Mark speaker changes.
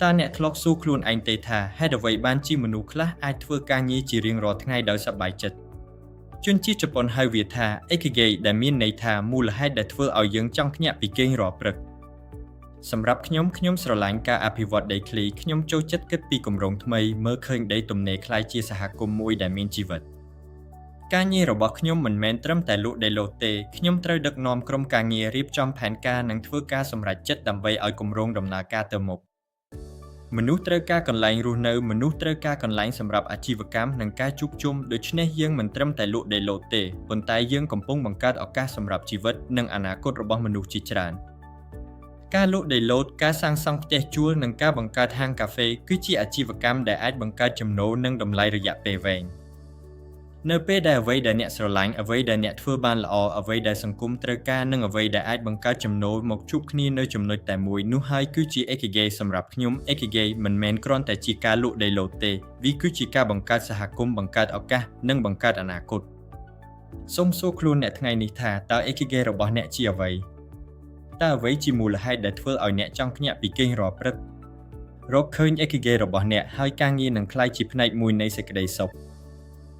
Speaker 1: តើអ្នកធ្លាប់សួរខ្លួនឯងទេថាហេតុអ្វីបានជាមនុស្សខ្លះអាចធ្វើការងារជារៀងរាល់ថ្ងៃដោយសប្បាយចិត្តជនជាតិជប៉ុនហៅវាថា Ikigai ដែលមានន័យថាមូលហេតុដែលធ្វើឲ្យយើងចង់ភ្ញាក់ពីគេងរាល់ព្រឹកសម្រាប់ខ្ញុំខ្ញុំស្រឡាញ់ការអភិវឌ្ឍដីធ្លីខ្ញុំចូលចិត្តគិតពីគម្រោងថ្មីមើលឃើញដីទំនេរក្លាយជាសហគមន៍មួយដែលមានជីវិតការងាររបស់ខ្ញុំមិនមែនត្រឹមតែលក់ដីឡូតទេខ្ញុំត្រូវដឹកនាំក្រុមការងាររៀបចំផែនការនិងធ្វើការសម្រេចចិត្តដើម្បីឲ្យគម្រោងដំណើរការទៅមុខមនុស្សត្រូវការកន្លែងរស់នៅមនុស្សត្រូវការកន្លែងសម្រាប់អាជីវកម្មនិងការជួបជុំដូច្នេះយើងមិនត្រឹមតែលក់ដីឡូតទេប៉ុន្តែយើងកំពុងបង្កើតឱកាសសម្រាប់ជីវិតនិងអនាគតរបស់មនុស្សជាច្រើនការលក់ដីឡូតការសាងសង់ផ្ទះជួលនិងការបង្កើតហាងកាហ្វេគឺជាអាជីវកម្មដែលអាចបង្កើតចំណូលនិងតម្លៃរយៈពេលវែងនៅពេលដែលអ្វីដែលអ្នកស្រឡាញ់អ្វីដែលអ្នកធ្វើបានល្អអ្វីដែលសង្គមត្រូវការនិងអ្វីដែលអាចបង្កើតចំណូលមកជួបគ្នានៅចំណុចតែមួយនោះហើយគឺជា Ikigai សម្រាប់ខ្ញុំ Ikigai មិនមែនគ្រាន់តែជាការលក់ដីឡូតទេវាគឺជាការបង្កើតសហគមន៍បង្កើតឱកាសនិងបង្កើតអនាគតសូមសួរខ្លួនអ្នកថ្ងៃនេះថាតើ Ikigai របស់អ្នកជាអ្វីតើអ្វីជាមូលហេតុដែលធ្វើឲ្យអ្នកចង់ភ្ញាក់ពីគេងរាល់ព្រឹករកឃើញ Ikigai របស់អ្នកហើយការងារនឹងក្លាយជាផ្នែកមួយនៃសេចក្តីសុខ។